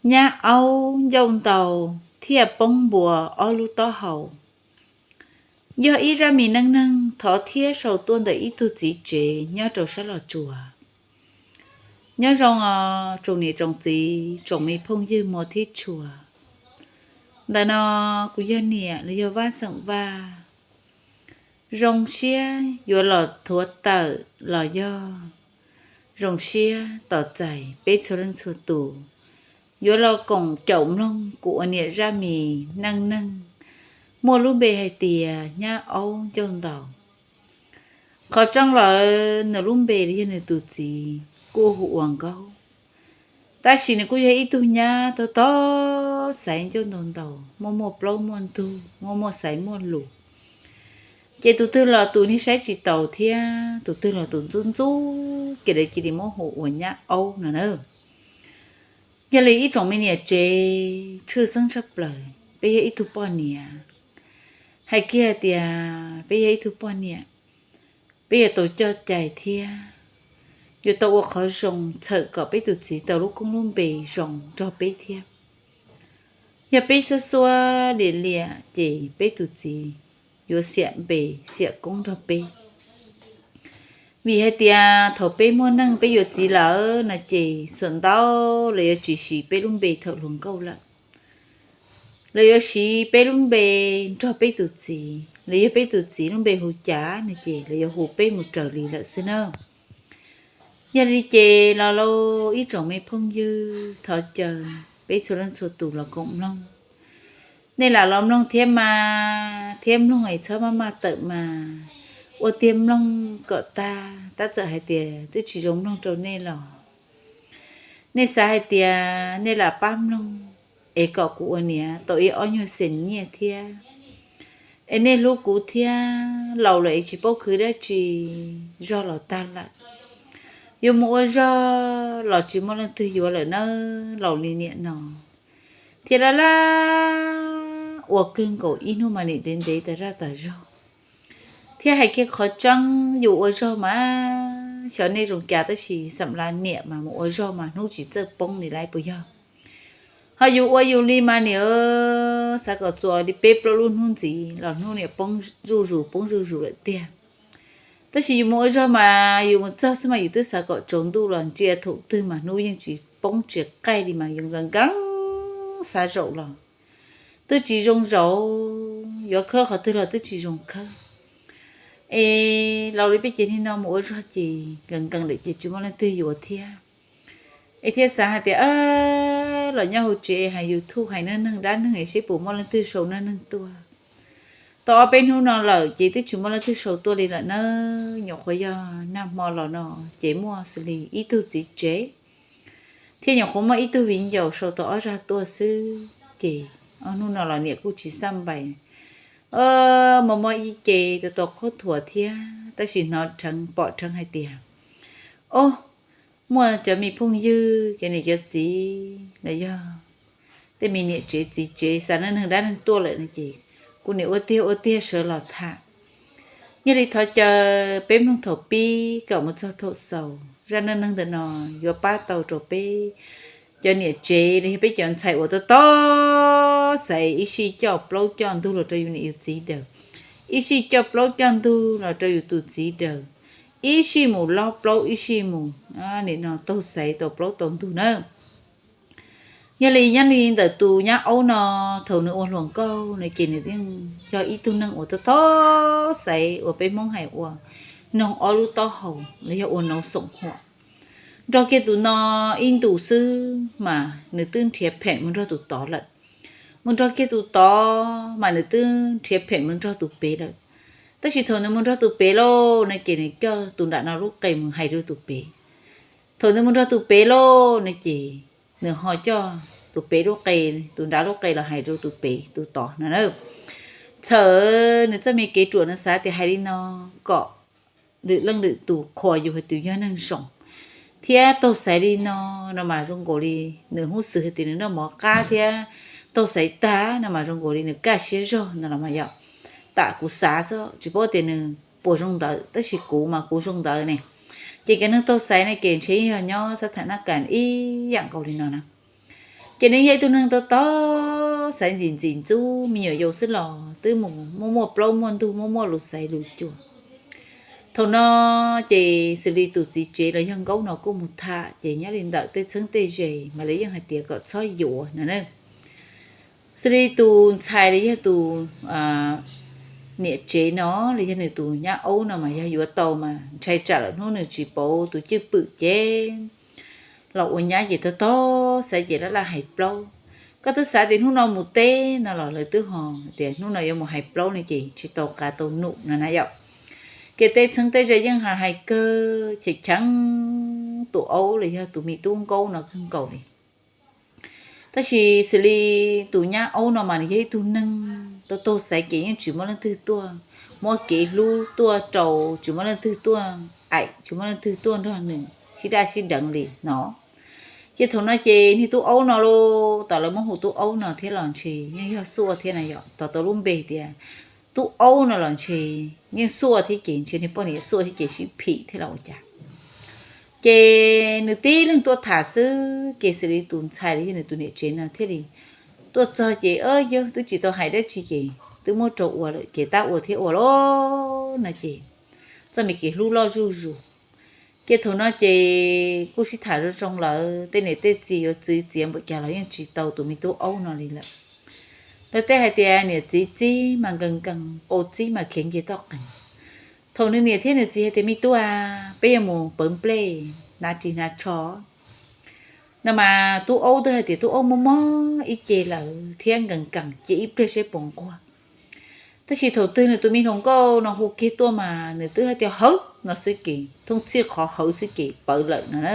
Nyab aub ncauj ntaus thiaj poob npua ob lub taub hau. Yog ib zaj mis neej neeg thov thiab sau tuaj ntawm ib tug txiv tsev nyob rau sab Los Tsuas. Nyob zoo os tsoom niam tsoom txiv tsoom me phooj ywg mos thiab tshua. Ntawm no kuv yog niam los yog Vaj xeem Vaj. Zoo siab yuav los thuav tawm los yog zoo siab tos txais peb txhua leej txhua tus yuav los koom caum mloog kuv ua niam zaj mis neej neeg muaj lub npe hais tias Nyab aub ncauj ntaus. Qhov tseeb lawm nws lub npe los yog nws tus txiv kuj hu ua Nkaub, tab sis nws kuj yog ib tug nyab tog tog xaiv ncauj ntaus ntaus, muaj muaj plaub muaj ntug, muaj muaj xaiv muaj lus. Ces tus twg los tus niag saib tsis taus thiab tus twg los tus ntxub ntxub, ces lawv cia li muab hu ua Nyab aub no na. Yog li ib tsoom me niam tsev tshwj xeeb tshaj plaws, peb yog ib tug poj niam, hais kiag hais tias peb yog ib tug poj niam, peb yuav tau coj cai thiab yuav tau ua qhov zoo txhawm kom peb tus txiv tau lub koob lub npe zoo nrog peb thiab. Yog peb xuab xuab liam liam ces peb tus txiv yuav xiam npe xiam koob nrog peb. Vim hais tias thaum peb muaj neej peb yuav txiv lawm no ces xuam ntau lawv yuav tsis siv peb lub npe thaum hluas nkauj lawm. Lawv yuav siv peb lub npe nrog peb tus txiv, los yog peb tus txiv lub npe hu cas no ces lawv yuav hu peb mus raws li lawm xwb na. Yog li ces los lauj ib tsoom me phooj ywg, thov caw peb txhua leej txhua tus los koom mloog. Nej lam los mloog thiab mas, thiab mloog es txhob maj maj tawm mas, ua tiag mloog kom tag, tab txawm hais tias twb tsis zoo mloog rau nej los nej xav hais tias nej lam pab mloog es kom kuv ua niam tau ib ob nyuag xees nyiaj thiab, es nej hlub kuv thiab. Laus lawm es tsis paub khwv dab tsi, zog los tag lawm, yuav mus ua zog los tsis muaj leej twg yuav lawm nawb. Laus li niam no thiab laj laj ua kawg nkaus ib hnub mas nim ntev ntev tas zaj tas zog. Thiab hais kiag qhov tseeb yus ua zog mas xyov nej zoo cas tab sis xam laj niam mas mus ua zog mas hnub tsis txawj poob li lauj puas yog? Ho yus ua yus li mas niam xav kom txuas li peb plaub lub hnub ntxiv los hnub niam poob zuj zus poob zuj zus lawm tiag. Tab sis yus mus ua zog mas yus mus txog xwb mas yus twb xav kom tsaus ntuj los ntsia thaum twg mas hnub yeej tsis poob tsis qaij li mas yus nkees nkees xav zaum los twb tsis zoo zaum, yuav khawb qhov twg los twb tsis zoo khawb. Es laus li peb ces nim no mus ua zog ces nkees nkees lawm ces tsis muaj leej twg yuav thiab. Es thiaj xav hais tias los nyob hauv tsev hais YouTube hais neej neeg dab neeg es seb puas muaj leej twg sau neej neeg tuaj. Tau ob peb hnub no lawm ces twb tsis muaj leej twg sau tuaj li lawm nawb. Nyuam qhuav yog nag hmo los no ces muaj xws li ib tug txiv tsev thiab nyuam qhuav muaj ib tug viv ncaus sau tau ob zaj tuaj xwb ces ob hnub no los niam kuj tsis xaj npais, muaj muaj ib ce tau tau qhuab thuam thiab tab sis hnov rheev pom rheev hais tias, o, muaj cov me phooj ywg cov niam cov txiv los yog tej me niam tsev txiv tsev xa neej neeg dab neeg tuaj lawm no ces kuv nim ua tiag ua tiag sawv los tham. Yog li thov caw peb mloog thaum pib kom mus txog thaum xaus. Zaj neej neeg ntawm no yuav pab tau rau peb cov niam tsev los yog peb cov ntxhais uas tau tau xaiv ib sij coj plaub coj ntug los rau yus niam yus txiv daws, ib sij coj plaub coj ntug los rau yus tus txiv daws, ib sij mus lob plaub ib sij mus, nim no taug xaiv tau plaub tau ntug na. Yog li nyob li ntawm tus nyab aub no, thaum nws ua hluas nkauj no ces nws yeej yog ib tug neeg uas tau tau xaiv uas peb Hmoob hais ua noog ob lub taub hau los yog ua nov xoom huam. Nrog kiag tus no ib ntus xwb mas nws twb nrhiav pheem mus nrog tus tod lawm. Mus nrog kiag tus tod mas nws twb nrhiav pheem mus nrog tus pem lawm. Tab sis thaum nws mus nrog tus pem lauj no ces nws coj tus nram no lub qe mus hais rau tus pem. Thaum nws mus nrog tus pem lauj no ces nws ho coj tus pem lub qe, tus nram lub qe los hais rau tus pem tus tod no na. Txhawm nws txoj me kev ruam nws xav tias hais li no kom lwm leej lwm tus qhuas yus hais tias yog neeg zoo thiab taug xaiv li no, no mas zoo nkaus li nws hub xwm hais tias nws noj mov qab thiab taug xaiv tag no mas zoo nkaus li nws kaj siab zog no los mas yog tam kuv xav xwb, tsis paub tias nws puas zoo ntawd tab sis kuv mas kuv zoo ntawd ne. Ces cov neeg taug xaiv ne ces ntshe yeej yog nyob xab tham nab kas ib yam nkaus li no na. Ces nws yog ib tug neeg tau tau xaiv ntxim ntxim ntxub, me nyuam yaus xwb los twb mus muaj muaj plaub muaj ntug, muaj muaj lus xaiv lus cua. Thaum no ces xws li tus txiv tsev los yog nkauj no kuj mus tham, ces nyob li ntawm tej txheeb tej ze mas lawv yeej hais tias kom txhob yuav no na. Xws li tus ntxhais los yog tus niam tsev no los yog nws tus nyab aub no mas yog yuav tau mas ntshai tsam lawm hnub nws tsis pauv tus cwj pwm ces los ua nyab ces tau tau xaiv ces laj laj hais plaub. Koj twb xav tias hnub no mus teb no los lawv twb ho tias hnub no yuav mus hais plaub no ces tsis tau qav tau num no na yom. Ces tej txheeb tej ze yeej hais hais kawg cheem cheem tus aub los yog tus me tub nkaub no kawg nkaus li. Tab sis xws li tus nyab aub no mas nws yog ib tug neeg tau taug xaiv ces yeej tsis muaj leej twg tuaj muab kev hlub tuaj rau, tsis muaj leej twg tuaj aim, tsis muaj leej twg tuaj nrog nws sib daj sib deev li no. Ces thaum no ces niag tub aub no los tom lawv muab hu tub aub no thiab los ntshe yeej yog xuaj thiab na yom, tom tau lub npe tias tub aub no los ntshe yeej xuaj thiab ces ntshe niag poj niam xuaj thiab ces sib phim thiab los ua cas. Ces nws tib leeg tuaj tham xwb ces xws li tus ntxhais los yog nws tus niam tsev no thiaj li tuaj txog ces, Yawg, twb tsis tau hais dab tsi ces twb muab rau ua lawm ces tab ua thiab ua los no ces txoj me kev hlub loj zuj zus. Ces thaum no ces kuj sib tham zoo zoo lawm, tej niam tej txiv yuav txwv txiav npaum cas los yeej tsis tau tus me tub aub no li lawm. Lawv tej hais tias niam txiv txib mas nkees nkees, qau txib mas khiav nce toj qees. Thaum nws niam thiab nws txiv hais tias, Me tub a, peb yuav mus pawv nplej hnav ris hnav tsho no mas tub aub twb hais tias tub aub mob mob ib ce lawm thiab nkees nkees, cia ib pliag seb puas nquag. Tab sis thaum twg nws tus me hluas nkauj no hu kiag tuaj mas nws twb hais tias, Hawv no xwb ces thooj txhij qhov hawv xwb ces pawv lawm no na.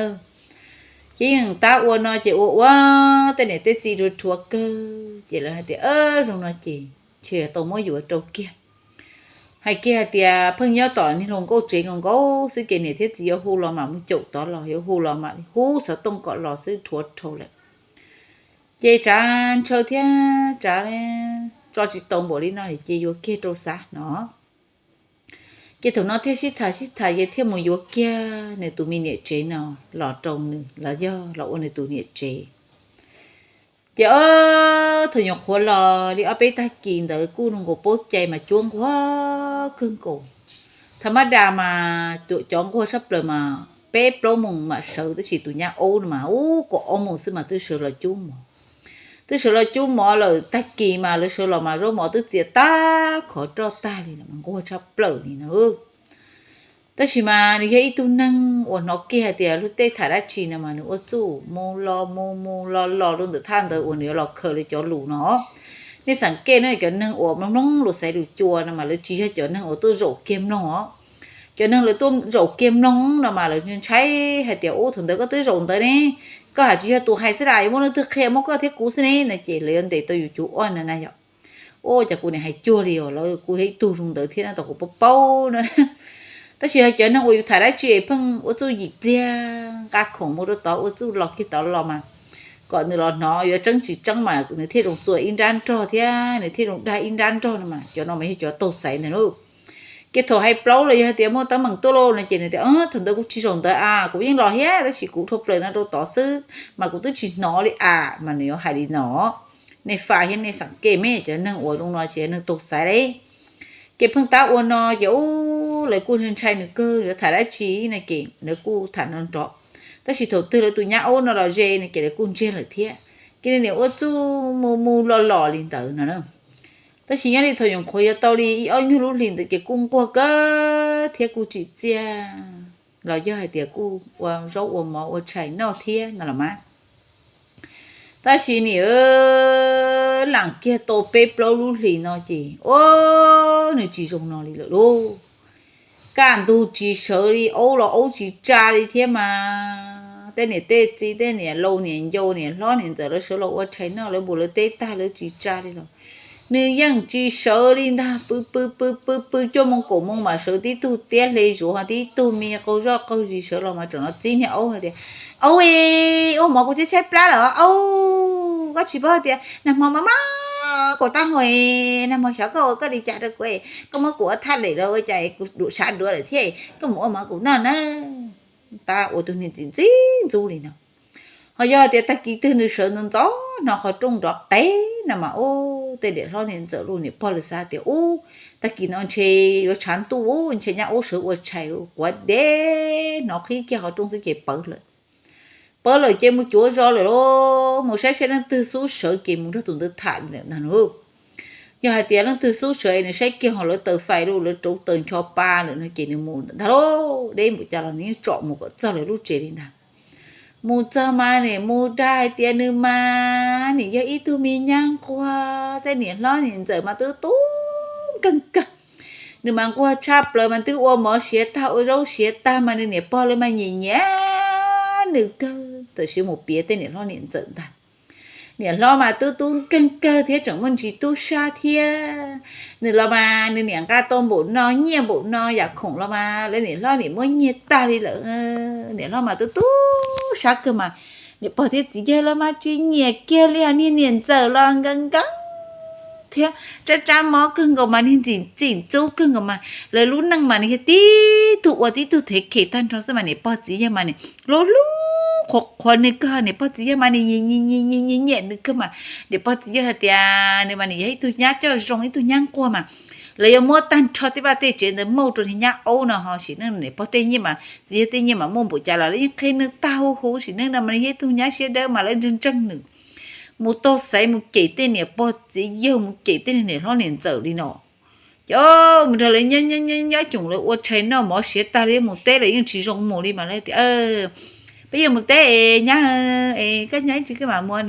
Ces yeej tab ua no ces ua ua tej niam tej txiv rhuav rhuav kawg ces lawv hais tias, Zoo no ces ntshe tau muab yuav rau kiag. Hais kiag hais tias pheej nyob tom niag hluas nkauj tsev nkaus nkaus xwb ces niam thiab txiv yuav hu los mam mus caum tod los, yuav hu los mam li hu xov tooj kom los xwb, rhuav rhau lawm. Ces tsav ntshaw thiab tsav tso tsis tau npaum li no ces yuav kiag rau xav no. Ces thaum no thiaj sib tham sib tham ces thiaj mus yuav kiag nws tus me niam tsev no los rau nws los yog los ua nws tus niam tsev. Ces ob thaum nyuam qhuav los li ob peb tag kis ntawd kuj nkaus paub cai mas cuab nquag kawg nkaus. Thaum mab das mas cov nquag tshaj plaws mas peb plaub moos mam sawv, tab sis tus nyab aub no mas ub kaum ob moos xwb mas twb sawv los cub mov. Twb sawv los cub mov lawm, tag kis mas lawv sawv los mas zaub mov twb txias tag khov roj tag li mas nquag tshaj plaws li no. Tab sis mas nws yog ib tug neeg uas hnov kiag hais tias luag tej tham dab tsi no mas nws ua txuj mus los mus mus los los rau ntawm thaj ntawd uas nws yuav los khaws li cov lus no. Nej xav kev no cov neeg uas mloog mloog lus xaiv lus cua no mas lawv tsis yog cov neeg uas tuaj zaum kiag mloog os. Cov neeg lawv tuaj zaum kiag mloog no mas lawv ntshai hais tias ub thaum ntawd koj twb zaum ntawd ne, koj hais tsis yog tus hais xwb las, yuav muaj leej twg qhia muab koj thiab kuv xwb ne no ces lawv yuav ntes tau yus cov ua no na yom. Ua cas kuv niam hais cuag li os, lawv kuj yog ib tug zoo ntawd thiab no, tau kuv paub paub na. Tab sis yog cov neeg uas yus tham dab tsi pheej ua txuj yim pliag nqa khoom mus rau tod ua txuj los kiag tod los mas kom nws los hnov yuav tseeb tsis tseeb mas nws thiaj zoo txuas ib nrab nrog thiab nws thiaj zoo dag ib nrab nrog no mas cov no mas yog cov taug xaiv ntag lauj. Ces thaum hais plaub los yog hais tias muaj teeb meem tuaj lauj no ces nws tias, Thaum ntawd kuv tsis zaum ntawd a, kuv yeej los thiab tab sis kuv dhau plaws no rau tod xwb mas kuv twb tsis hnov li a, mas nws yuav hais li no. Nej faj thiab nej xav kev me cov neeg uas zoo no ces yog neeg taug xaiv li. Ces pheej tab ua no ces ub lawv kuj ntshai nws kawg yuav tham dab tsi no ces lawv kuj tham nrov nrov. Tab sis thaum twg lawv tus nyab aub no los ze no ces lawv kuj ntsiag lawm thiab. Ces nws niam ua txuj mus mus los los li ntawd no na. Tab sis nyob li thaum nyuam qhuav yuav tau li ib ob nyuag lub hlis ntawd ces kuj nquag kawg thiab kuj tsim txiaj los yog hais tias kuj ua zaub ua mov ua tshais noj thiab no los mas. Tab sis nim lam kiag tau peb plaub lub hlis no ces ua nws tsis zoo no li lawm lauj. Kaj ntug tsis sawv li, aub los aub tsis tsa li thiab mas tej niam tej txiv tej niam laus niam ncau niam hlob niam ntxawm lawv sawv los ua tshais noj lawv npus lawv teb tag lawv tsis tsa li los nws yeej tsis sawv li ntag. Pw pw pw pw pw cuaj moos kaum moos mas sawv tib tug tiab hle zuav ho tib tug me qaug zoj qaug zis sawv los mas tseem los txib niag aub hais tias, Aub, ua mov kuv tshaib tshaib plab lawm aub, koj tsis paub tias nag hmo mas mas kuv tab hau, nag hmo xyov koj ua koj li cas rau kuv, koj muab kuv ua thaj lem los ua cas kuv duav sav duav lawm thiab, koj mus ua mov kuv noj na. Tab ua tus niag ntxim ntxub li no. Ho yog tias tag kis twg nws sawv ntxov ntxov hnov qhov rooj nrov qev no mas ub, tej niam hlob niam ntxawm lub niam pog lawv xav tias ub, tag kis no ntshe yuav tshav ntuj ub, ntshe nyab ub sawv ua tshais quav deb, hnov qhib kiag qhov rooj xwb ces pawv lawm. Pawv lawm ces mus cuav zos lawm lauj, mus saib saib leej twg xub sawv ces mus nrog tus ntawd tham lawm ntag lauj. Yog hais tias leej twg xub sawv es nws saib kiag ho lawv taws fais lawm, lawv rauv taws ncho pa lawm no ces nws mus ntag lauj, deb npaum cas los nws yeej tsom mus kom txog lawv lub tsev li ntag. Mus txog mas nim mus dag hais tias nws mas nim yog ib tug me nyab nquag, tej niam hlob niam ntxawm mas twb tub nkeeg kawg. Nws mas nquag tshaj plaws mas twb ua mov siav tag ua zaub siav tag mas nws niam pog lawv mas nyiam nyiam nws kawg, tam sim mus piav tej niam hlob niam ntxawm ntag. Niam hlob mas twb tub nkeeg kawg thiab tseem muaj ntsis tub sab thiab. Nws los mas nws niam nqa tau npaum no nyiaj npaum no yam khoom los mas lawv niam hlob niam muab nyiag tag li lawm. Niam hlob mas twb tub sab kawg mas niam pog thiab txiv yawg los mas tsis nyiam kiag li, niag niam ntxawm los nkees nkees thiab rab rab mob kawg nkaus mas niag ntxim ntxim ntxub kawg nkaus mas lawv lub neej mas nws yog tib tug ua tib tug thev khem tag nrho xwb mas niam pog txiv yawg mas nim hlub hlub qhuas qhuas nws kawg, niam pog txiv yawg mas nim nyiam nyiam nws kawg mas niam pog txiv yawg hais tias nws mas nim yog ib tug nyab coj zoo ib tug nyab nquag mas lawv yuav muab tag nrho tej vaj tej tsev ntawd muab rau niag nyab aub no ho sim neej niam pog tej nyiaj mas txiv yawg tej nyiaj mas muaj npaum cas los lawv yeej qhia nws tag huv huv, sim neej no mas nws yog ib tug nyab siab dawb mas lawv ntseeg ntseeg nws. Mus taug xaiv mus cem tej niam pog txiv yawg mus cem tej niam hlob niam ntxawm li no. Cov mus nrog lawv nyob nyob nyob coom lawv ua tshais noj mov siav tag li mus teb lawv yeej tsis zoo mus li mas lawv tias peb yuav mus teb es nyab es koj nyob ib tsis koj mam mus.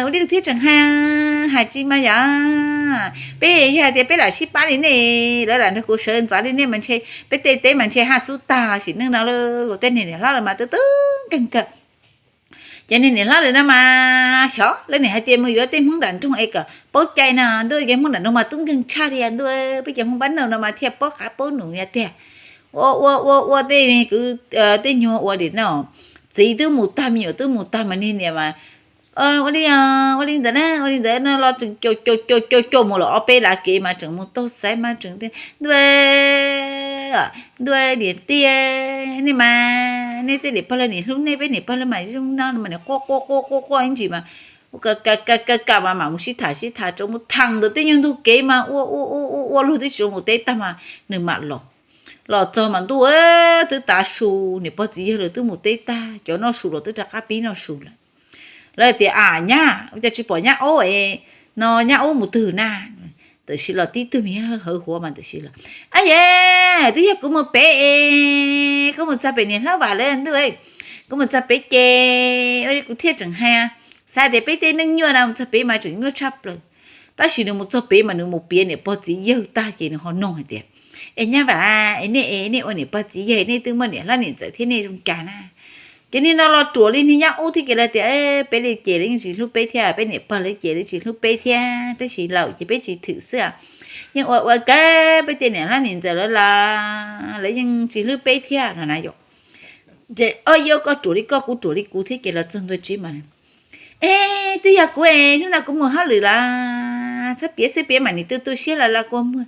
Ua li thiab tseem hais, hais tsis mas yom, peb yog hais tias peb lam sib pab li nej, lawv lam nrog kuv sawv ntxov li nej mas ntshe peb tej teb mas ntshe haj xub tag, sim neej no lawm kuv tej niam hlob lawv mas twb tub nkeeg kawg. Ces niag niam hlob lawm no mas xyov lawv niam hais tias mus yuav tej hmoob nram nroog es kom paub cai no ntuj, ces hmoob nram nroog mas tub nkeeg tshaj li ntuj, peb cov hmoob pab noj no mas thiaj paub qab paub num yog tiag. Ua ua ua ua tej kwv tej nyuag ua dim no, txiv twb mus tag me nyuam twb mus tag mas niag niam mas ua li, ua li ntawd na ua li ntawd no los tseem caum caum caum caum mus lawm ob peb lav kev mas tseem mus taug xaiv mas tseem tias ntuj, ntuj niam tij, nej mas nej tej niam pog lawv nim hlub nej, peb niam pog lawv mas zoo no mas nim quaj quaj quaj quaj quaj ib ntsis mas ka ka ka mas mam mus sib tham sib tham rau mus tham ntawd tej nyuag ntug kev mas ua ua ua ua luag twb tsis mus teb tag mas nws mam los. Los txog mas ntuj, twb tav su, niam pog txiv yawg lawv twb mus teb tag, cov noj su los twb rov qab pib noj su lawm. Lawv tias a nyab, ua cas tsis pom nyab aub no, nyab aub mus twg na? Tam sim los tib tug me hawv hawv huav mas tam sim los, a yam, twb yog kuv mus pem es kuv mus txog pem niam hlob Vam lawv ntuj, kuv mus txog pem ces ua li kuv thiaj tseem hais, xav tias peb tej neej nyuaj no mus txog pem mas tseem nyuaj tshaj plaws. Tab sis nws mus txog pem mas nws mus piav niam pog txiv yawg tag ces nws ho nug hais tias, es nyab Vam, es nej es nej ua niam pog txiv yawg nej twb muaj niam hlob niam ntxawm thiab nej zoo cas na? Ces niag no los ruam li niag nyab ub thiab ces lawv tias peb li ces lawv yeej tsis hlub peb thiab, peb niam pog lawv ces lawv tsis hlub peb thiab, tab sis laus ces peb tsis thwm xwb, yeej ua ua kawg, peb tej niam hlob niam ntxawm lawv los lawv yeej tsis hlub peb thiab no na yom. Ces o yog koj ruam li koj kuv ruam li kuv thiab ces los txog ntua tsev mas, es twb yog kuv es hnub no kuv mus hauj lwm los txhob piav xwb, piav mas nim tu tu siab los los kua muag.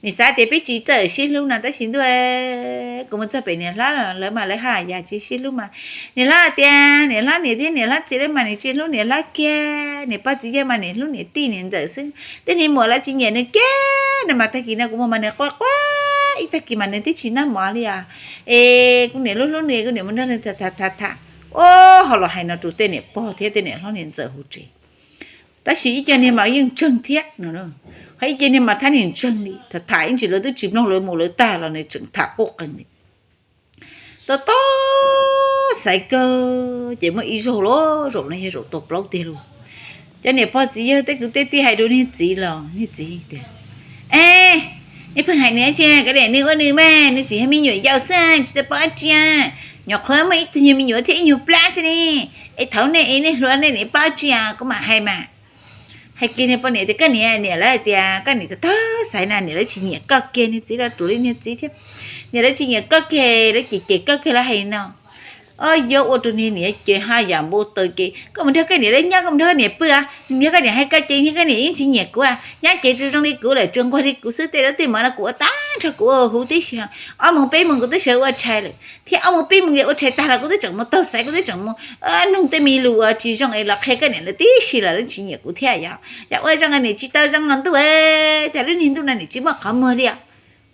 Nim xav tias peb tsis txawj sib hlub no tab sis ntuj, kuv mus txog pem niam hlob lawv mas lawv haj yam tsis sib hlub mas niam hlob tias niam hlob niam thiab niam hlob txiv lawv mas nim tsis hlub niam hlob kiag, niam pog txiv yawg mas nim hlub niam tij niam ntxawm xwb, tej niag muam lawv tsis nyiam nws kiag no mas tag kis no kuv mus mas nws quaj quaj ib tag kis mas nws twb tsis noj mov li os. Es kuv niam hlub hlub nws, kuv niam mus nrog nws tham tham tham tham, o, ho los hais no rau tej niam pog thiab tej niam hlob niam ntxawm hauv tsev. Tab sis ib co niag mas yeej ntseeg thiab no, ho ib co niag mas thab niam ntseeg li, tham tham ib ntsis lawv twb tsis mloog lawv mus lawv tag los nws tseem tham quaj qees li. Tob tob xaiv kawg ces muaj ib zaug los zaum no yog zaum tau plaub tiag lauj, cov niam pog txiv yawg tej kwv tej tij hais rau niag txiv los niag txiv tias, es, nej pheej hais nws dab tsi, kav liam nws ua nws mas, nws tseem yog me nyuam yaus xwb tsis tau paub dab tsi, nyuam qhuav muaj ib tug nyuag me nyuam thiab ib nyuag plab xwb ne, es thaum nej es nej hluas nej niam paub dab tsi kuv mam hais mas. Hais kiag niag poj niam tias koj niam, niam lawv hais tias koj niam tag tag xaiv na, niam lawv tsis nyiam koj kiag, niag txiv los ruam li niag txiv thiab. Niam lawv tsis nyiam koj kiag, lawv cem cem koj kiag lawv hais no. Yog ua rau niag niam ces haj yam npau taws ces, koj mus nrog koj niam lawv nyob, koj mus nrog koj niam pw, nrog koj niam hais koj ces koj niam yeej tsis nyiam kuv, nyob ces tsuas zoo li kuv lawm, tsuas nquag li kuv xwb, tej zaub tej mov no kuv ua tag nrho kuv ua huv tib si. Ob moos peb moos kuv twb sawv ua tshais lawm, thiab ob moos peb moos ua tshais tag los kuv twb tseem mus taug xaiv, kuv twb tseem mus nug tej me lus uas tsis zoo es los qhia koj niam lawv tib si los lawv tsis nyiam kuv thiab. Yog yam ua zoo niam tsis tau zoo los ntuj, cas lub niag ntuj no niam tsis muaj qhov muag li.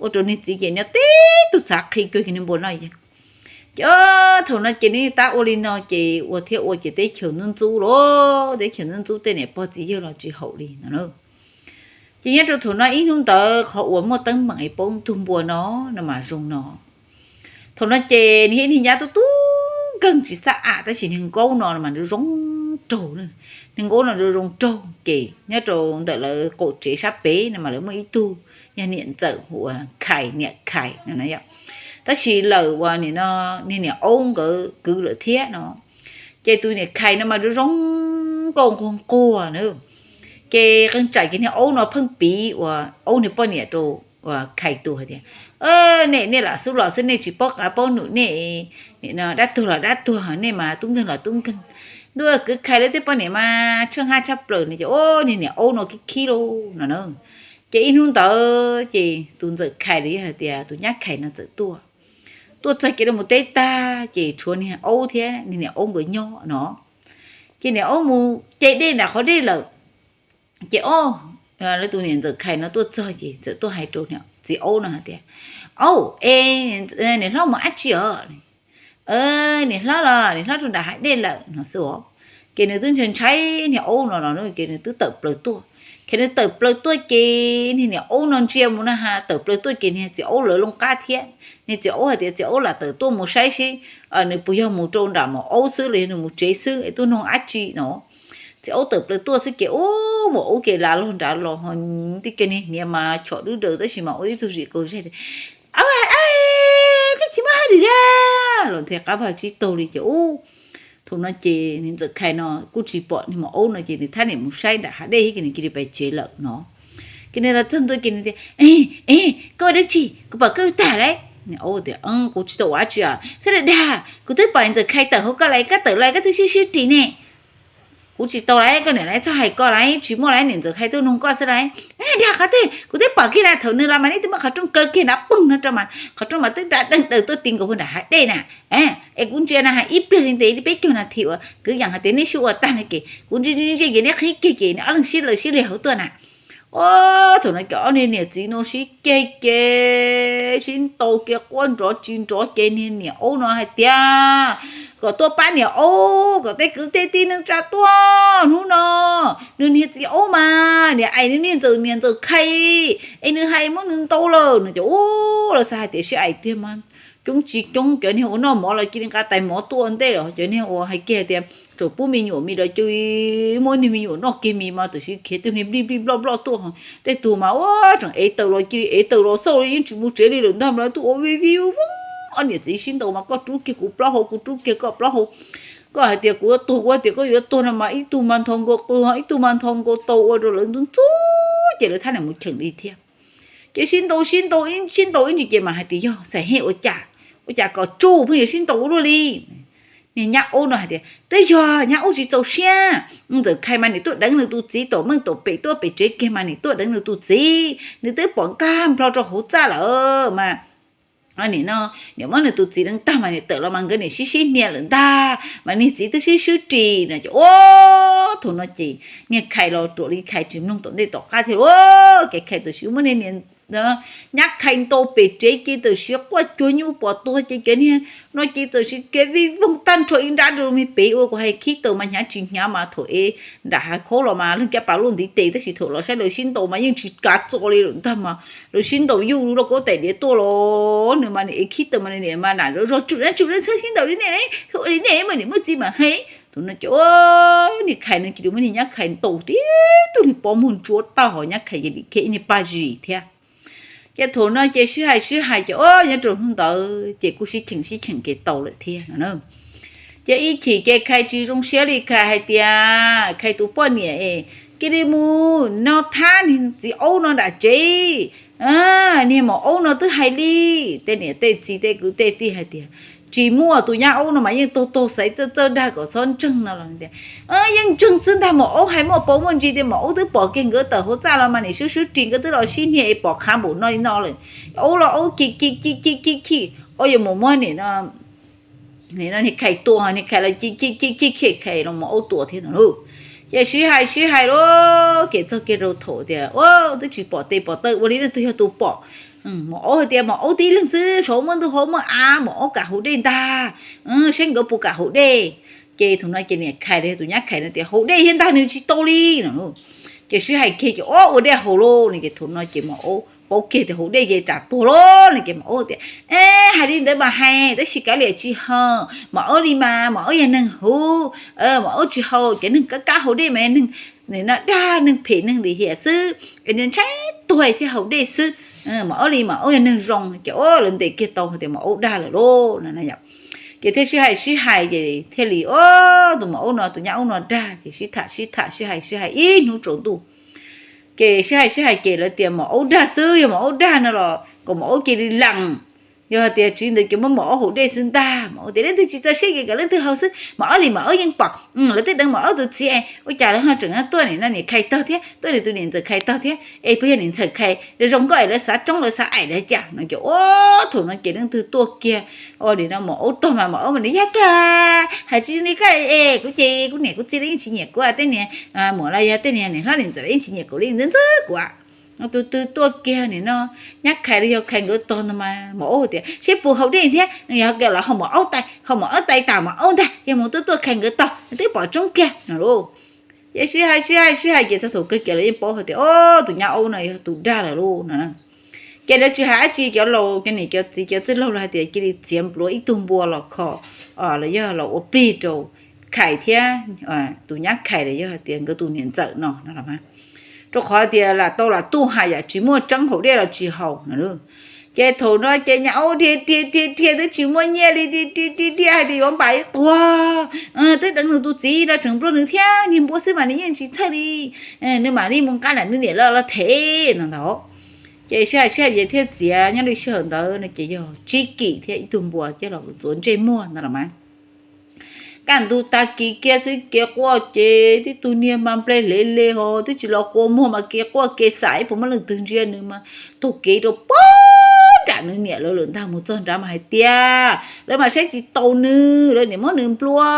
Ua rau niag txiv ces nyob tib tug txhav qhi cuag niag npua noj yeeb. Ces thaum no ces nws tab ua li no ces ua thiab ua ces teb chaws ntub ntxub los, teb chaws ntub ntxub tej niam pog txiv yawg los tsis haum li no. Ces nyob rau thaum no ib hnub ntawd qhov uas muaj teeb meem es poob tug npua no, no mas zoo no. Thaum no ces nws yog ib niag nyab tub tub nkeeg tsis xab am tab sis niag nkaub no mas zoo zoo raug, niag nkaub no zoo zoo raug ces nyob rau ntawm lawv qaum tsev sab pem no mas lawv muaj ib tug yog niam ntxawm hu ua Khais, niam Khais no. Tab sis lawm uas niag niam aub nkawd kwv lawm thiab no, ces tus niam Khais no mas zoo zoo nkauj nquag nquag na. Ces qee tsam ces niag aub no pheej piv uas aub niag poj niam rau uas Khais tus hais tias, nej, nej lam xub los xwb, nej tsis paub qab paub num, nej dab tuag los dab tuag, nej mas tub nkeeg los tub nkeeg. Ntuj, kwv Khais lawv tej poj niam mas tsheej haj tshaj plaws no ces niag niam aub no khib khib lauj no na. Ces ib hnub ntawd ces tus ntxawm Khais los yog hais tias tus nyab Khais no txawm tuaj, tuaj txog kev rau mus teb tag ces tshuav niag aub thiab niag niam aub nkawd nyob no. Ces niam aub mus ce dej nram qhov dej lawm. Ces o, lawv tus niam ntxawm Khais no tuaj txog ces txawm tuaj hais rau txiv aub no hais tias, Aub, es niam hlob mus dab tsi os? Niam hlob los niam hlob rau nram hav dej lawm no xwb os. Ces nws twb ntshai ntshai niag aub no no ces nws twb tawm plaws tuaj. Ces nws tawm plaws tuaj ces niag niam aub no ntsia mus na has, tawm plaws tuaj ces niag txiv aub lawv loo qab thiab. Niag txiv aub hais tias txiv aub lam tawm tuaj mus saib seb nws puas yog mus rau nram maum aub xwb los yog nws mus tsev xwb es tuaj noog dab tsi no. Txiv aub tawm plaws tuaj xwb ces ub, maum aub ces lav log nrad los ho tib co niag hniav mas chom dub daws tab sis mas ua tib tug zim kaus zaj, Aub, koj tsis muaj hauj lwm los nthe qab vag tsib taug li ces ub. Thaum no ces niag ntxawm Khais no kuj tsis pom niag maum aub no ces nws thab niam mus saib nram hav dej thiab ces nws cia li pais tsev lawm no. Ces nws los txog ntua ces nws tias, E, koj ua dab tsi? Kuv pom koj tag lauj. Niag aub tias, Kuv tsis tau ua dab tsi os. Thiab dag dag, kuv twb pom niam ntxawm Khais tawm hauv koj lawm, koj tawm los koj twb sib sib ris ne. Kuv tsis tau lauj, koj niam lawv txhob hais koj lauj, tsis muaj lauj, niam ntxawm Khais tuaj noog koj xwb lauj. Dag qhov twg, kuv twb pom kiag na, thaum nws los mas nej twb muab qhov rooj kaw kiag nrad poog no rau mas qhov rooj mas twb da deeg daws tuaj ti nkaus puag nram hav dej na. Es kuv ntsia na has ib pliag li ntev li peb caug nas this uas kwv yees hais tias neb sib ua tag no ces kuv ntsia ntsia ces neb qhib kiag ces neb ob leeg sib law sib li hauv tuaj na. Ua thaum no ces ob niag niam txiv no sib ceg ces sib ntaus kiag quaj nrov tsis nrov ces niag niam aub no hais tias, Kom tuaj pab niam aub, kom tej kwv tej tij neej tsa tuaj hnub no. Nws niag txiv aub mas niam ais nws niag ntxawm, niam ntxawm Khais, es nws hais muab nws ntaus lawm no ces ub, lawv xav hais tias sib ais tiag mas coob tsis coob, cov niag uas noj mov los cia li nqa tais mov tuaj ua ntej los cov niag uas hais kiag hais tias tseem pub me nyuam mis los cia li muab niag me nyuam noj kiag mis mas tam sim khiav tej niag nplij nplij nploj nploj tuaj ho tej tug mas ua tseem ev taws los cia li ev taws los xauj li yeej tsis mus tsev li lawm ntag mas tuaj ua vij vij voog. Ob niam txiv sib ntaus mas koj rub kiag kuv plaub hau kuv rub kiag koj plaub hau. Koj hais tias kuv yuav tuag kuv hais tias koj yuav tuag no mas ib tug mas nthos nkaus qw ho ib tug mas nthos nkaus taw ua rau lawv ntxub ntxub ces lawv thab niam mus cheem li thiab. Ces sib ntaus sib ntaus ib sib ntaus ib ntsis ces mas hais tias yog xav hej ua cas, ua cas kom tsuj pheej yuav sib ntaus ua luaj li. Niag nyab aub no hais tias twb yog nyab aub tsis txaus siab, ntxawm Khais mas niam tuaj deev nws tus txiv tom meej tom pem tuaj pem tsev kiag mas niam tuaj deev nws tus txiv, nws twb pom nkag nplho rau hauv txaj lawm mas nim no niam muab nws tus txiv deev tag mas niam tawm los mas nkawd niam sib sib hnia lawm ntag mas niag txiv twb sib swb ris no ces ua thaum no ces niag Khais los ruam li Khais tsis mloog tom ntej tom qab thiab ua kev Khais tam sim muab niag niam nyab Khais ntaus pem tsev ces tam sim quaj cuag nyuj pom tuag ces cov niag no ces tam sim kev vij voog tag nrho ib nrab rau me pem ua kuv hais khib taws mas hnyav tsis hnyav mas thaum es nram hav khaub los mas leej caj pas luaj ntiv tes tab sis thaum los saib lawv sib ntaus mas yeej tsis kav txo li lawm ntag mas lawv sib ntaus yuj lauj kaub tais diav tuaj los nws mas niam ev khib taws mas niam mas nam zov zog tsum na tsum na txhob sib ntaus li nej, ua li nej mas niam muaj txiv mas hais. Thaum no ces niag Khais no cia li muab niag nyab Khais ntaus tib tug niag pob muag ntsuab tag hos nyab Khais ces dim kiag ib niag paj zis thiab. Ces thaum no ces sib hais sib hais ces o nyob rau hnub ntawd ces kuj sib cheem sib cheem kev tau lawm thiab no na. Ces ib chim ces Khais tsis zoo siab li Khais hais tias Khais tus poj niam es cia li mus no thab niag txiv aub no nram tsev, niag maum aub no twb hais li. Tej niam tej txiv tej kwv tej tij hais tias tsis muaj, tus nyab aub no mas yeej taug taug xaiv txawj txawj dag kom txhob ntseeg no los tias, yeej ntseeg xwb ntag, maum aub hais muaj paus muaj ntsis tias maum aub twb pom kiag nkawd tawm hauv txaj los mas nim swb swb ris nkawd twb los sib hnia es pom qhav npaum no li no lawm. Aub los aub chim chim chim chim chim chim, aub yuav mus muab nim no niag Khais tua, niag Khais los chim chim chim chim chim, Khais los mus aub tua thiab no lauj. Ces sib hais sib hais lauj, ces txog kiag rau thaum tias ua twb tsis pom tes pom taw ua li leej twg yog tus pom. Maum aub hais tias maum aub tib leeg xwb, saum muaj ntuj hauv muaj av, maum aub kam haus dej ntag, saib nkawd puas kam haus dej. Ces thaum no ces niam Khais los yog tus nyab Khais no tias haus dej thiab ntag, nws tsis tau li no. Ces sib hais kiag ces ua ua dej haus lauj no, ces thaum no ces maum aub paub kiag tias haus dej ces tsam tuag lauj no, ces maum aub tias, hais li ntawd mas hais tab sis kav liam tsis haus, maum aub li mas maum aub yog neeg huv, maum aub tsis haus, cov neeg kab kab haus dej mas neeg no dag, neeg phem neeg lim hiam xwb, es ntshai tuag thiaj haus dej xwb. Maum aub li maum aub yog neeg zoo, ces ua lawv ntes kiag tau hais tias maum aub dag lawm lauj no. Ces thiaj sib hais sib hais ces thiaj li ua tus maum aub no tus nyab aub no dag, ces sib tham sib tham sib hais sib hais ib hnub tsaus ntuj. Ces sib hais sib hais ces lawv tias maum aub dag xwb, yog maum aub dag no los kom maum aub cia li lees, yog hais tias tsis li ntawd ces muab maum aub haus dej xwb ntag. Maum aub tias leej twg tsis txaus siab ces kom leej twg haus xwb, maum aub li maum aub yeej pom, lawv twb deev maum aub tus txiv, ua cas lawv ho tseem tuaj nim no niam Khais tog thiab, tuaj nws tus niam ntxawm Khais tog thiab, es puas yog niam ntxawm Khais zoo zoo nkauj es lawv xav tsoob lawv xav aim lawv cas no. Ces ua thaum no ces leej twg tuaj kiag, ua nim no maum aub tog mas maum aub mas nws yog kawg, hais tsis li koj es kuv ces kuv niam kuv txiv los yeej tsis nyiam kuv, tej niag muam los yog tej niag niam hlob niam ntxawm los yeej tsis nyiam kuv li ntxwb ntxwb kuv. Tus twg tuaj kiag nim no nyab Khais los yog Khais nkawd tog no mas maum aub tias seb puas haus dej thiab, yog kawg los haus maum aub tais, haus maum aub tais tas maum aub ntag, yog mus tuaj tuaj Khais nkawd tog twb pom tsoob kiag no lauj. Ces sib hais sib hais sib hais ces txog thaum kawg kiag lawv yeej paub hais tias o tus nyab aub no yog tus dag lawm lauj no. Ces lawv tsis hais dab tsi, cov laus cov niam cov txiv cov txwj laug los hais tias cia li txiav npluav ib tug npua los kho, los yog los ua plig rau Khais thiab tus nyab Khais los yog hais tias nkawd tus niam ntxawm no no los mas, rau qhov tias lam tau lam tuaj hais yam tsis muaj tseeb, haus dej los tsis haus no. Ces thaum no ces nyab aub dhia dhia dhia dhia twb tsis muaj nyiaj li, dhia dhia dhia dhia hais tias yuav npam tuag, twb deev nws tus txiv los tseem nplua nws thiab, niag npua xwb mas nws yeej tsis txhawj li, nws mam li mus nqa lam nws niam los los them no ntag. Ces sib hais sib hais ces thiaj txiav nyob li sij hawm ntawd no ces yog tsib kim thiab ib tug npua coj los ntxuav ntsej muag no los mas. Kaj ntug tag kis kiag xwb kev quaj ces tib tug niag mas nplej hle le ho twb tsis los kua muag mas kev quaj kev xam ib puas muaj leej twg ntsia nws mas taug kev rau pog nram nws niam lawv lawm ntag. Mus txog nrad mas hais tias lawv mas saib tsis taus nws, lawv niam muab nws nplua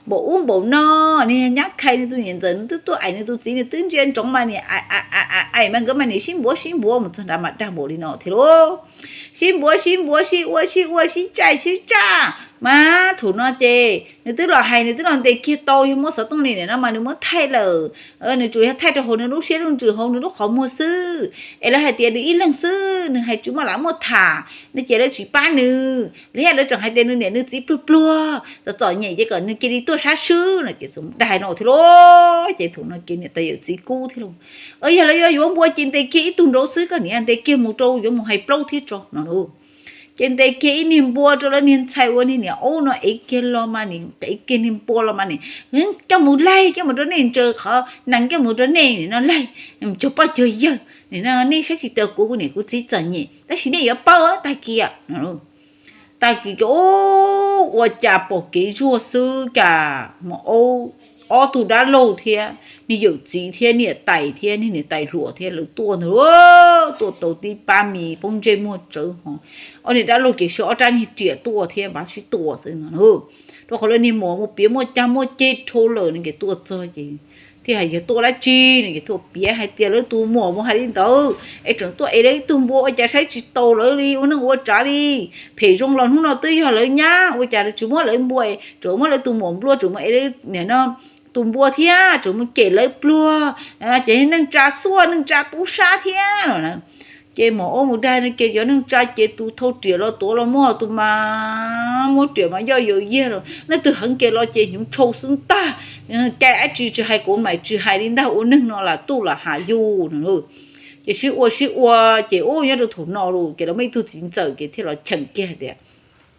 npaum ub npaum no, niag nyab Khais nws tus niam ntxawm nws twb tuaj aim nws tus txiv, nws twb ntsia ntsoov mas niam aim mas nkawd mas niam sib npuav sib npuav. Mus txog nrad mas dag npaum li no thiab lauj. Sib npuav sib npuav sib ua sib ua sib caij sib caj mas thaum no ces nws twb los hais, nws twb los ntes kiag tau, yog muab xov tooj li nim no mas nws muab thaij lawm. Nws tsuas yog thaij rau hauv nws lub siab lub ntsws hauv nws lub qhov muag xwb, es lawv hais tias nws ib leeg xwb, nws hais tsis muaj lam muaj tham no ces lawv tsis pab nws, lawv thiaj lawv tseem hais tias nws niam nws txiv pluag pluag, txom txom nyem ces kom nws cia li tuaj sab swb no ces txawm dag no thiab lauj. Ces thaum no ces niam tais yawm txiv kub thiab lauj. Yog lawv yuav yuav npua ces ntes kiag ib tug nraud xwb, koj niam ntes kiag mus rau yuav mus hais plaub thiab tso no lauj. Ces ntes kiag ib niag npua rau lawv niag ntxhais ua niag niam aub no ev kiag los mas nim, ev kiag niag npua los mas nim, coj mus laig, coj mus rau nej ntsaws qhov nees, coj mus rau nej nim no laig, cuag poj cuag yawg nim no nej saib tsis taus kuv, kuv niam kuv txiv txom nyem tab sis nej yuav paub tag kis no. Tag kis ces ua cas pom kev zuag xwb cas mus aub, ob tug dab laug thiab niag yawm txiv thiab niam tais thiab niag niam tais hluas thiab lawv tuaj ntag. Tuaj tau tib pab me poob ntsej muag tsawv ho, ob niag dab laug ces siv ob rab niag riam tuaj thiab npaj sib tua xwb no. Rau qhov lawv niag muam mus piav muaj cag muaj ceg dhau lawm no ces tuaj txog ces thiaj hais yog tuaj dab tsi no ces tuaj piav hais tias lawv tus muam mus hais li ntawd es tseem tuaj ev lawv ib tug npua, ua cas saib tsis taus lawv li, ua neej ua tsav li, phem zoo los hnub no twb yog lawv nyab, ua cas tsis muab lawv npua, tseem muab lawv tus muam nplua, tseem muab ev lawv niam no tus npua thiab tseem mus cem lawv pluag, ces neej tsa xuaj neej tsa tub sab thiab no. Ces mus ua mus dag no ces cov neej tsa ces tus thau riam los tuav los muab tus mas muab riam mas yoj yaws yiag los, leej twg heev kiag los ces hnyuv tshau xwb ntag. Cai dab tsi tsis hais, kuv mam tsis hais li ntag, ua neeg no lam tuj lam ham yus no. Ces sib ua sib ua ces ub nyob rau thaum no los ces lawv muaj ib tug txiv ntxawm ces thiaj los cheem kiag hais tias,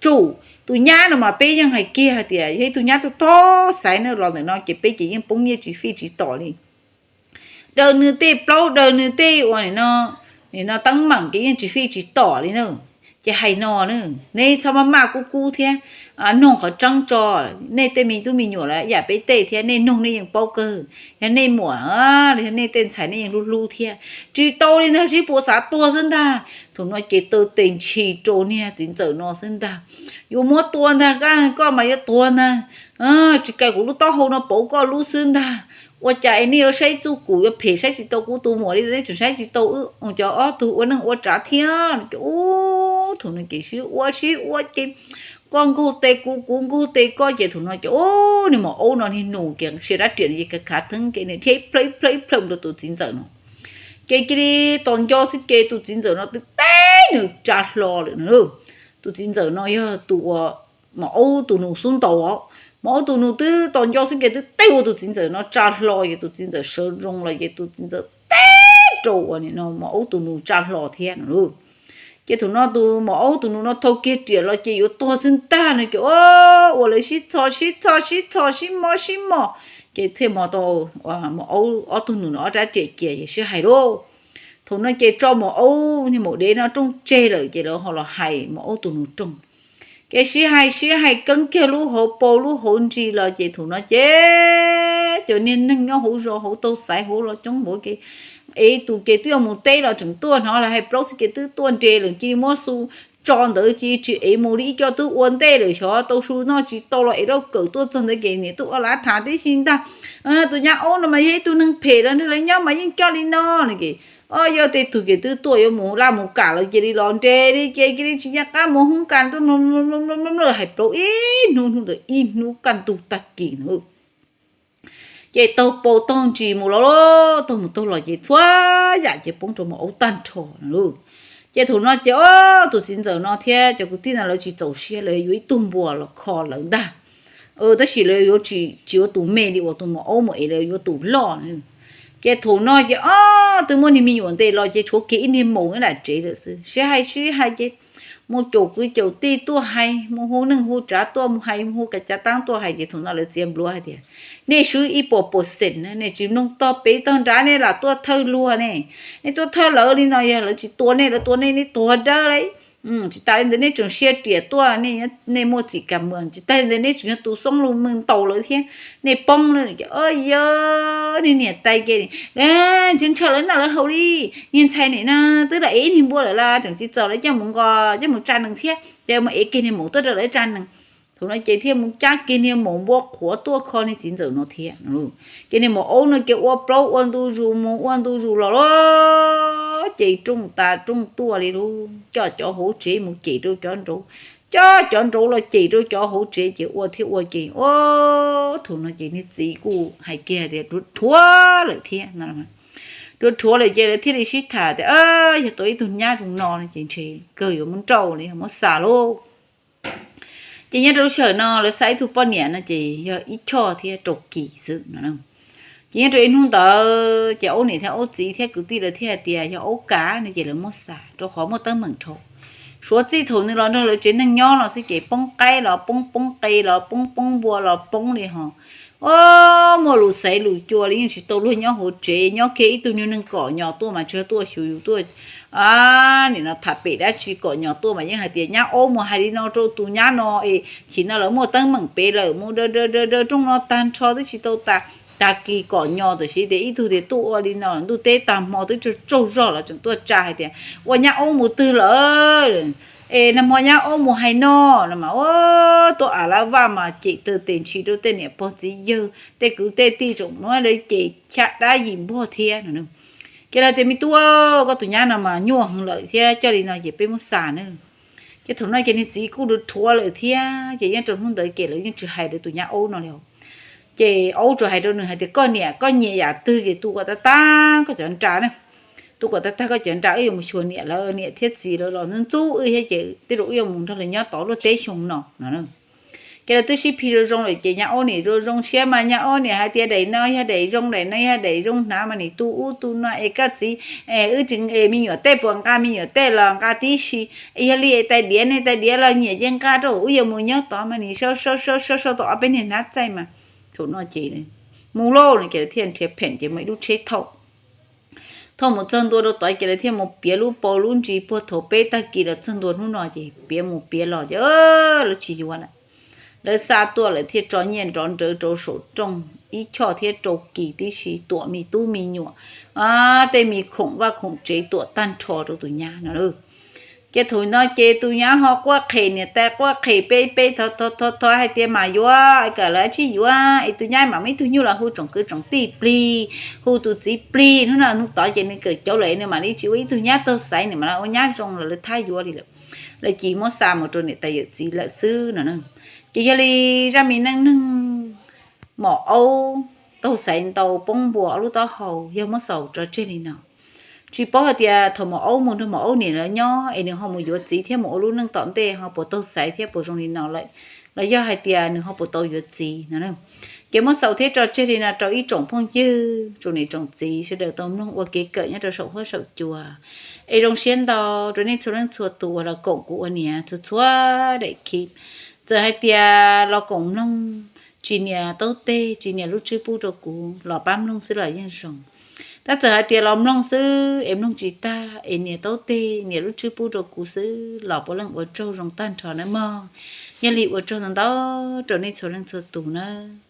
tsum, tus nyab no mas peb yeej hais kiag hais tias yog ib tug nyab tub tog xaiv na, los ntawm no ces peb ces yeej poob nyiaj tsis fij tsis tom li. Daws nws tej plaub daws nws tej ua nim no, nim no teeb meem ces yeej tsis fij tsis tom li na. Ces hais no, nej txhob maj maj kub kub thiab, noog qhov tseeb tso. Nej tej me tub me nyuam los yam peb tej thiab, nej noog nej yeej paub kawg. Yog nej muam, yog nej tej ntxhais nej yeej hlub hlub thiab. Tsis tau li ntag, sib puas xav tuag xwb ntag. Thaum no ces taw tes ntshis rau niag txiv ntxawm no xwb ntag. Yuav muab tua ntag, koj mas yuav tuag ntag. Tsis kais kuv lub taub hau no pauv koj lub xwb ntag. Ua cas es nej yuav saib txuj kum yuav phem saib tsis tau kuv tus muam li, nej tseem saib tsis tau wb cov ob tug ua neej ua tsav thiab. Ces ub, thaum no ces sib ua sib ua ces koj nkaug tes kuv, kuv nkaug tes koj, ces thaum no ces ub, niag maum aub no niag nus kiag sia rab riam no ces khav khav theeb ces nws dhia ib plhaw ib plhaw ib plhaw rau tus txiv ntxawm no. Ces cia li tos nco xwb ces tus txiv ntxawm no twb teb nws tsa hlo lawm na. Tus txiv ntxawm no yog tus uas maum aub tus nus xub ntaus os. Maum aub tus nus twb tos nco xwb ces twb teb ua tus txiv ntxawm no tsa hlo, ces tus txiv ntxawm sawv zoo los ces tus txiv ntxawm teb rau uas nim no maum aub tus nus tsa hlo thiab no. Ces thaum no tus maum aub tus nus no thau kiag riam los ces yuav tuag xwb ntag no ces ua lawv sib txho sib txho sib txho sib mob sib mos, ces thiaj mus tau maum aub ob tug nus no ob rab riam cia es sib hais lauj. Thaum no ces tso maum aub niag maum dev no rooj tseg lawm ces lawv ho los hais maum aub tus nus rooj. Ces sib hais sib hais keeb kiag lub hauv paus lub hauv ntsis los ces thaum no ces cov niag neeg nyob hauv zos hauv tau xaiv hauv los coob npaum ces ev tus ces twb yuav mus teb los tseem tuaj hnov lawv hais plaub xwb ces twb tuaj nres lawm cia li muab xu tso ntawd cia li tsis ev mus li ib co twb ua ntej lawm xyov tau su noj tsis tau los ev lauj kawm tuaj txog ntawd ces niam tuaj ua lav tham tib si ntag. Tus nyab aub no mas yog ib tug neeg phem los nrog lawv nyob mas yeej coj li no no ces o yog tej tug ces twb tuaj yuav mus laj mus kam los cia li los nres li ces cia li tsis nco qab mus hoob kas tuaj hais plaub ib hnub hnub ntawd ib hnub kaj ntug tag kis ntawd. Ces taug paus taug ntsis mus los, taug mus taug los ces txhua yam ces poob rau maum aub tag nrho no lauj. Ces thaum no ces o tus txiv ntxawm no thiab cov kwv tij no lawv tsis txaus siab lawv yuav ib tug npua los kho lawv ntag. Tab sis lawv yuav tsis yuav tus me li uas tus maum aub mus es lawv yuav tus loj. Ces thaum no ces o twb muaj niag me nyuam ntes los ces tshuav kiag ib niag maum nyob nram tsev lawm xwb. Sib hais sib hais ces mus caum kwv caum tij tuaj hais, mus hu neej hu tsav tuaj mus hais, mus hu kav cav taab tuaj hais ces thaum no lawv txiav npluav hais tias nej swb ib puas percent na, nej tsis mloog tog pem tog nrad nej lam tuaj thawj luag ne. Nej tuaj thawj lawv li no yog lawv tsis tua nej lawv tua nej nej tuag dawb lauj. Tsis tas li ntawd nej tseem sia riam tuaj, nej muaj txim kas mas tsis tas li ntawd nej tseem yog tus xoob lus mws ntaus lawv thiab, nej poob lawm. Yog niag niam tais ke tsis ntshaw lawv noj lawv haus li, niag ntxhais nim no twb los ev ib niag npua lawm las tseem tsis txaus lawv coj mus nqos coj mus tsa nees thiab, ces mus ev kiag niag maum tuaj rau lawv tsa nees. Thaum no ces thiaj mus cab kiag niag maum npua qhuav tuaj kho niag txiv ntxawm no thiab. Ces niag maum aub no ces ua plaub ua ntu zus mus ua ntu zus los lauj, ces rooj tas rooj tuaj li lauj, coj cov hauv tsev mus cem rau cov nraud, coj cov nraud los cem rau cov hauv tsev ces ua thiab ua ces o thaum no ces niag txiv kuj hais kiag tias dhuav lawm thiab. Dhuav dhuav lawm ces lawv thiaj li sib tham tias yog tau ib tug nyab zoo no no ces ntshe kawg yuav muab nrauj li muab xa lauj. Ces nyob rau lub sij hawm no lawv xa ib tug poj niam no ces yog ib choj thiab rau kis xwb no. Ces nyob rau ib hnub ntawd ces aub niam thiab aub txiv thiab kwv tij lawv thiaj hais tias yog aub kav no ces lawv muab xa rau qhov muaj teeb meem dhau. Suav txij thaum nws los nrog lawv tsev neeg nyob no xwb ces poob qaib los poob, poob qe los poob, poob npua los poob li ho. O, muaj lus xaiv lus cua li yeej tsis tau luag nyob hauv tsev, nyob kiag ib tug nyuag neeg kom nyos tuaj mas tsis yog tuaj xyuas yus tuaj nim no tham pem dab tsi, kom nyos tuaj mas yeej hais tias nyab aub mus hais li no rau tus nyab no es chim no lawv muaj teeb meem pem lawm, mus daws daws daws daws rooj no tag nrho twb tsis tau tas. Tag kis kom nyos tam sim tias ib tug tias tuaj ua li no ntuj teb tag hmo twb tsaug tsaug zog los tseem tuaj tsa hais tias ua nyab aub mus twg lawm es nag hmo nyab aub mus hais no no mas ua tuaj a la vaj mas cem taw tes ntshis rau tej niam pog txiv yawg tej kwv tej tij tsoom no lawv ces chab dab yim npog thiab no. Ces lawv tias me tub, koj tus nyab no mas nyuaj heev lawm thiab coj li no ces peb muab xa na. Ces thaum no ces niag txiv kuj dhuav lawm thiab ces yeej rau hnub ntawd ces lawv yeej tsis hais lawv tus nyab aub no li. Ces aub tsuas hais rau nws hais tias koj niam koj nyiam yam twg ces tu kom tag tag koj cov nra na. Tu kom tag tag koj cov nra, wb yuav mus xyuas niam lawv, niam thiab txiv lawv los ntxub wb thiab ces tej zaum wb yuav mus nrog lawv nyob tod luaj teb xyoo no no. Ces lawv twb sib phim zoo zoo lawm ces nyab aub niam zoo zoo siab mas nyab aub niam hais tias daim no yog daim zoo, daim no yog daim zoo hnav mas nim tu ub tu no es koj txiv, wb tseem es me nyuam tej puas nqa me nyuam tej los nqa tib si. Yog li tais diav ne, tais diav los nyiam ces nqa rau wb yuav mus nyob tod mas nim sau sau sau sau tau ob peb niag hnab txaij mas. Thaum no ces mus lauj no ces lawv thiaj nrhiav pheem ces muaj ib lub tsheb thauj Thaum mus txog ntua rau tod ces lawv thiaj mus piav lub paus lub ntsis puag thaum peb tag kis los txog ntua hnub no ces piav mus piav los ces lawv tsis yuav lawm. Lawv xa tuaj lawm thiaj tso nyiaj nrov nrawv rau saum rooj ib choj thiab rau kis tib si, tuam me tub me nyuam, tej me khoom vaj khoom tsev tuam tag nrho rau tus nyab no. Ces thaum no ces tus nyab ho quaj qhem niam tais quaj qhem peb peb thov thov thov hais tias mam yuav, kom lawv tsis yuav es tus nyab mam muaj ib tug nyuj los hu tsoom kwv tsoom tij plig, hu tus txiv plig. Hnub no hnub tod ces nws kawm cauv lawm nws mam li tsis ua ib tug nyab taug xaiv, nws mam li ua nyab zoo los lawv thab yuav li lawm. Lawv cia muab xa mus rau niam tais yawm txiv lawm xwb no. Ces yog li zaj me neej neeg maum aub taug xaiv ntau poob npua ob lub taub hau yog muab xaus tso tseg li no. Tsis paub hais tias thaum maum aub mus nrog maum aub niam lawv nyob es nws ho mus yuav txiv thiab mus ua lub neej tom ntej ho puas taug xaiv thiab puas zoo li no lawm, los yog hais tias nws ho puas tau yuav txiv no. Ces muab xaus thiab tso tseg li no rau ib tsoom phooj ywg tsoom niam tsoom txiv sawv daws tau mloog ua kev kawm nyob rau saum huab saum cua. Es zoo siab ntau rau nej txhua leej txhua tus uas los koom kuv ua niam txhua txhua daim clip. Txawm hais tias los koom mloog tsis nias taub teg tsis nias lub tswb pub rau kuv los pab mloog xwb los yeej zoo. Tab txawm hais tias los mloog xwb es mloog tsis tag es nias taub teg nias lub tswb pub rau kuv xwb los puav leej ua tsaug zoo tag nrho nawb mog. Yog li ua tsaug ntau ntau rau nej txhua leej txhua tus nawb.